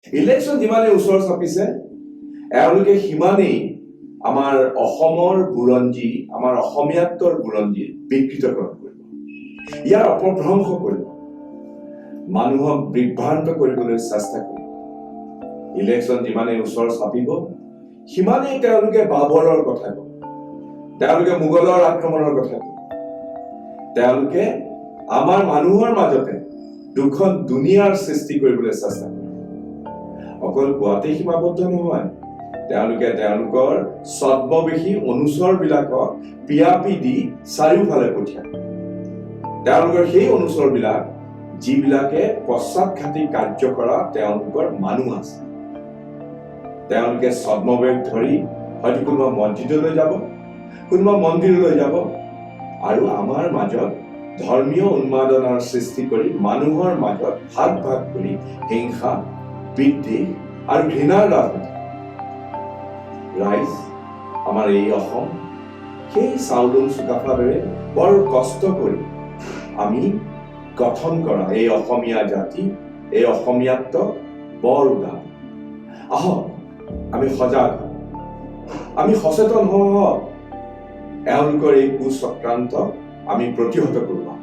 Election যিমানেই ওচৰ চাপিছে, এওঁলোকে সিমানেই আমাৰ অসমৰ বুৰঞ্জী, আমাৰ অসমীয়াত্বৰ বুৰঞ্জী বিকৃতকৰণ কৰিব, ইয়াৰ অপভ্ৰংশ কৰিব, মানুহক বিভ্ৰান্ত কৰিবলৈ চেষ্টা কৰিব। ইলেকশ্যন যিমানেই ওচৰ চাপিব, সিমানেই তেওঁলোকে বাবৰৰ কথা ক'ব, তেওঁলোকে মোগলৰ আক্ৰমণৰ কথা ক'ব। তেওঁলোকে আমাৰ মানুহৰ মাজতে দুখন দুনিয়াৰ সৃষ্টি কৰিবলৈ চেষ্টা কৰিব। অকল কোৱাতেই সীমাবদ্ধ নহয়, তেওঁলোকে তেওঁলোকৰ ছদ্মবেশী অনুচৰবিলাকক পিয়াপি দি চাৰিওফালে পঠিয়ায়। তেওঁলোকৰ সেই অনুচৰবিলাক, যিবিলাকে পশ্চাদঘাতী কাৰ্য কৰা তেওঁলোকৰ মানুহ আছে, তেওঁলোকে ছদ্মবেশ ধৰি হয়তো কোনোবা মছজিদলৈ যাব, কোনোবা মন্দিৰলৈ যাব আৰু আমাৰ মাজত ধৰ্মীয় উন্মাদনাৰ সৃষ্টি কৰি মানুহৰ মাজত ভাগ ভাগ কৰি হিংসা, বিদ্বেষ আৰু ঘৃণাৰ ৰাজনীতি। ৰাইজ, আমাৰ এই অসম সেই চাউলুং চুকাফাৰ দৰে বৰ কষ্ট কৰি আমি গঠন কৰা এই অসমীয়া জাতি, এই অসমীয়াত্ব বৰ উদাৰ। আহক, আমি সজাগ হওঁ, আমি সচেতন হওঁ। আহক, এওঁলোকৰ এই কুচক্ৰান্ত আমি প্ৰতিহত কৰোঁ।